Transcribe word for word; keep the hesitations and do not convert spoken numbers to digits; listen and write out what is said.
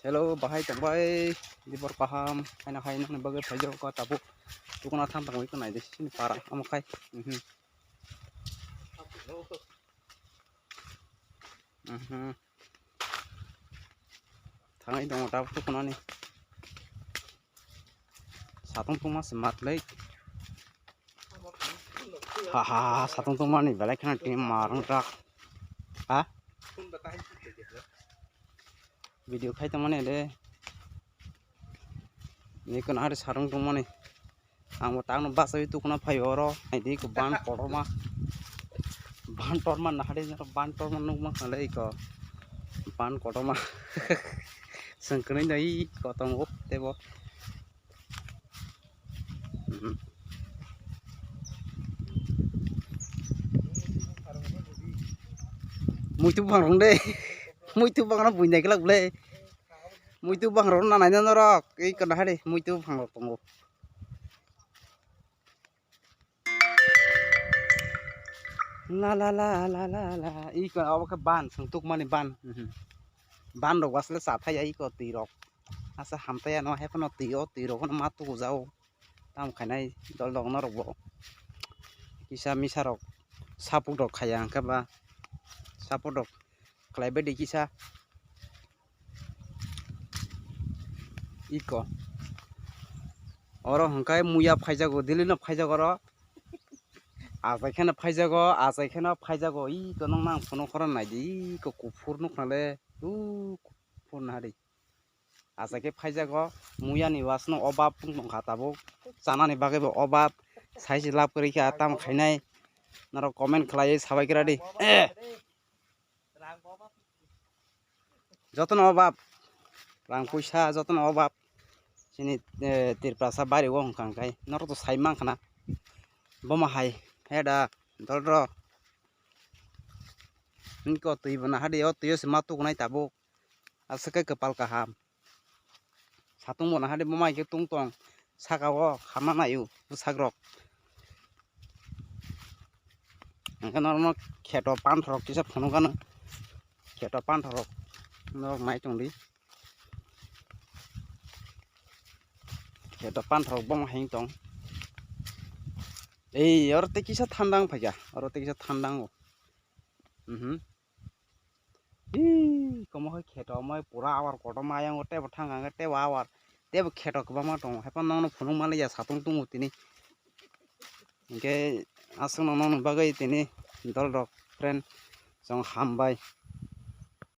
Hello, bahai tongbai, dibor kaham, haino hai nokni bagwi phaijak kha tabuk. Tukuna tham tangwi kwnai de sini para, omo khai. Mhm. Mhm. Thangwi tongo tabuk tukunani. Satung tungma se matlai. Ha ha ha, satung tungmani belai kheno tini marwng rak. Ha? Video khai tongmani de. Ni kono hari sarung tongmani. Ang bo tangno bachawi tukuna phai oro. Naidi ko ban kotorma. Ban torma nahari ban torma nukma khanle iko. Ban kotorma. Sengkwnwi dai ko tongo tebo. Mhm. Muitu bang rong de. Muitu bang rong buinai glak ble. Muitu bang rong na nai norok. Ei kana hari muitu bang rong tongo. La la la la la la. Iko abo khe ban, sengtuk mani ban. Mhm. Ban rok asle cha thai ya iko twi rok. Asa hamtai ya no hai phano twi o, twi rok no ma tugu jao. Tam khainai dol dok no rok bo. Kisa misa rok support rok khaya hwnkhe ba support rok khlai bai di kisa. Iko. Oro hwnkhe muya phaijago, daily no phaijago oro. Achai kheno phaijago, achai kheno phaijago. Iko nokno ang phone khoro naidi, iko kuphur nuknale. U kuphur nahadi. Achai khe phaijago, muyani wasno obab wng tongkha tabuk. Chanani bagwibo obab. Saisi lab kwrwi kha, tamo khainai. Norok comment khlaiwi sabai kra di. Eh! Jotono obab, rang puisa jotono obab. Chini, eh, Tiprasa bari o hwnkha hwnkhe norok to sai mankha na. Bomo hai, heda, dolro. Niko twi bo nahadi o, twi o se ma tukunai tabuk. Aswk khe kwpal kaham. Satung bo nahadi bo mai khe tung tong. Saka o khamna naio bwsak rok. Hwnkhe norokno kheto panthorok kisa phunukgano. Kheto panthorok norok nai tongdi. Kheto panthorok bomo hai tong. Ei, oro tei kisa thandang phaikha. Oro tei kisa thandang o. Mhm. Hii, komo hai kheto mai pura awar kotorma ayang o tebo thang ang tebo awar tebo kheto kwbangma tongo. Haiphano nokno phunuk manliya satung tungo tini. Hwnkhe aswkno nokni bagwi tini dol rok friend chwng hambai.